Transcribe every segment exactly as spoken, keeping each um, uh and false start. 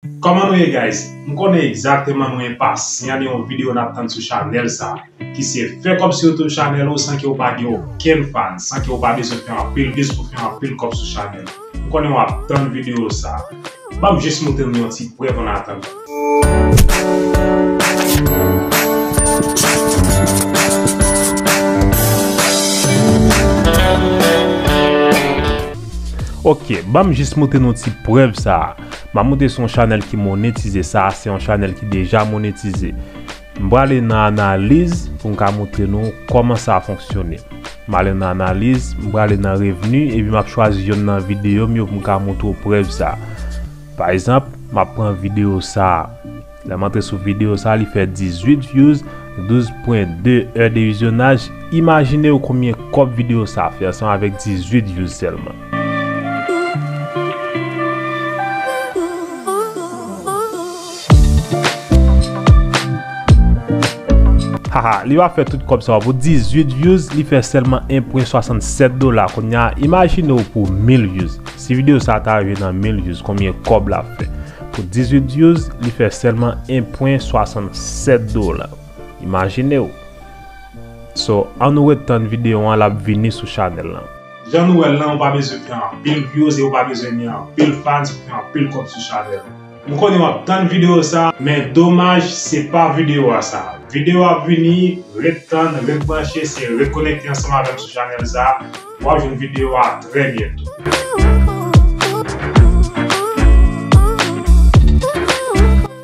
Kòman nou ye, guys? M konnen egzakteman nou enpasyan de yon videyo n ap tann sou chanèl sa, ki se fè kòb sou YouTube chanèl ou san ke w pa gen okenn fan, san ke w pa bezwen fè anpil views pou fè anpil kòb sou chanèl. M konnen w ap tann videyo sa. Ban m jis montre nou yon ti prèv an atandan. Ok, ban m jis montre nou ti prèv sa a. M ap montre se yon chanèl ki monetize. Sa a se yon chanèl ki deja monetize. M prale nan analiz pou m ka montre nou kòman sa fonksyone. M ale nan analiz, m prale nan revni, epi m ap chwazi yonn nan videyo m yo pou m ka montre w prèv sa. Pa egzanp, m ap pran videyo sa. Lè m antre sou videyo sa, li fè dizuit views, douz pwen de è de vizyonaj. Imajine w konbyen kòb videyo sa fè ansanm avèk dizuit views sèlman. Haha, li pa fè tout kòb sa pou dizuit views, li fè sèlman en pwen swasannsèt dola. Kounye a, imajine w pou mil views. Si videyo sa ta rive nan mil views, konbyen kòb l ap fè? Pou dizuit views, li fè sèlman en pwen swasannsèt dola. Imajine w. So, ann nou ret tann videyo an, l ap vini sou chanèl lan. Jan nou wè l lan, ou pa bezwen fè anpil views e ou pa bezwen gen anpil fans pou fè anpil kòb sou chanèl. M konnen w ap tann videyo sa, men domaj, se pa videyo a sa. Videyo ap vini, ret tann, ret branche, se ret konekte ansanm avè m sou chanèl sa. W ap jwenn videyo a trè byento.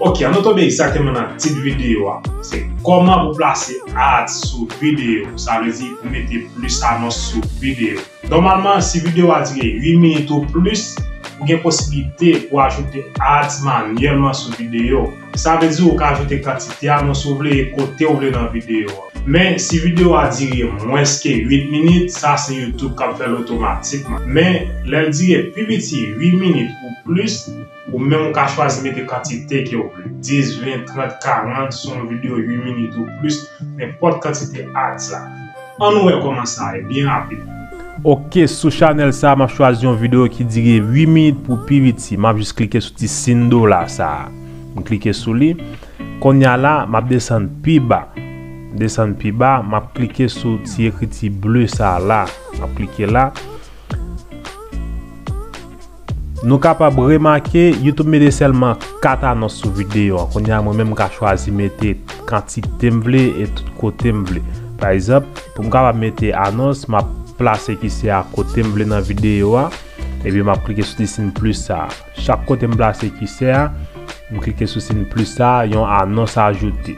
Ok, ann nou tonbe egzakteman nan tit videyo a. Se kòman pou plase ads sou videyo. Sa vle di pou mete plis anons sou videyo. Nòmalman, si videyo a dire uit minit ou plis, ou gen posiblite pou ajoute ads manyèlman sou videyo. Sa vle di ou ka ajoute kantite anons ou vle e kote ou vle nan videyo a. Men, si videyo a dire mwens ke uit minit, sa se YouTube k ap fè l otomatikman. Men, lè l dire pi piti uit minit ou plis, ou menm ou ka chwazi mete kantite ke ou vle. Dis, ven, trant, karant, sou yon videyo uit minit ou plis, nenpòt kantite ads la. Ann nou wè kòman sa ye, byen rapid. Ok, sou chanèl sa, m ap chwazi yon videyo ki dire uit minit pou pi piti. M ap jis klike sou ti siy dola sa. M klike sou li. Kounye a la, m ap desann pi ba. Desann pi ba, m ap klike sou ti ekriti ble sa la. M ap klike la. Nou kapab remake, YouTube mete sèlman kat anons sou videyo an. Kounye a, mwen menm, m ka chwazi mete kantite m vle e tout kote m vle. Pa egzanp, pou m kapab mete anons, m ap plase kisè a kote m vle nan videyo a, epi m ap klike sou ti siy plis sa a. Chak kote m plase kisè a, m klike sou siy plis sa a, yon anons ajoute.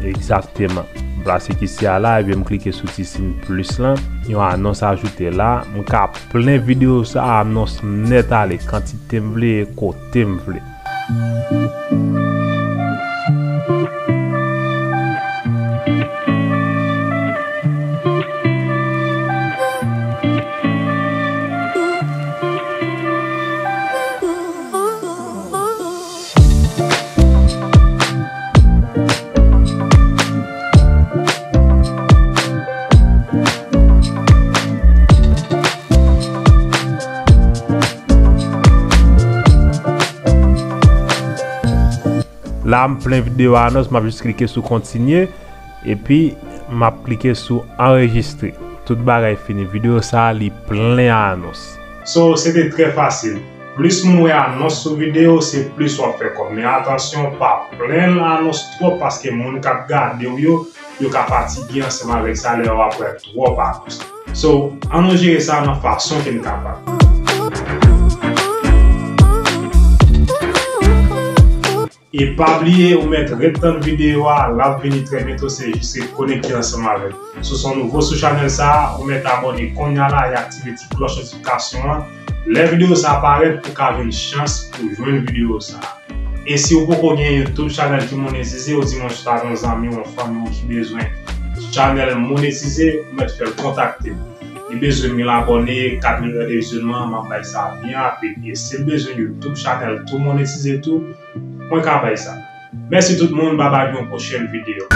Egzakteman. M plase kisè a la, epi m klike sou ti siy plis lan. Yon anons ajoute la. M ka plen videyo sa anons nèt ale, kantite m vle, kote m vle. La, m plen videyo anons, m ap jis klike sou kontinye, epi m ap klike sou anrejistre. Tout bagay fini. Videyo sa a, li plen anons. So, se te trè fasil. Plis moun wè anons sou videyo, se plis w ap fè kòb. Men atansyon, pa plen anons twòp, paske moun k ap gade w yo, yo ka fatige ansanm avèk sa lè yo ap wè twòp anons. So, ann nou jere sa nan fason ke n kapab. E pa bliye, ou mèt ret tann videyo a, l ap vini trè byento, se jis ret konekte ansanm avè m. Si w se yon nouvo sou chanèl sa a, ou mèt abòne kounye a la e aktive ti klòch notifikasyon an. Lè videyo sa a parèt, ou ka jwenn chans pou jwenn videyo sa a. E si w poko gen YouTube chanèl ki monetize, ou di mwen si w ta gen yon zanmi w, yon fanmi w ki bezwen chanèl monetize, ou mèt fè l kontakte m. Li bezwen mil abòne, kat mil è de vizyonman, m ap bay sa byen rapid. E si l bezwen YouTube chanèl tou monetize tou, mwen ka bay sa. Mèsi tout moun, babay pou yon pwochèn videyo.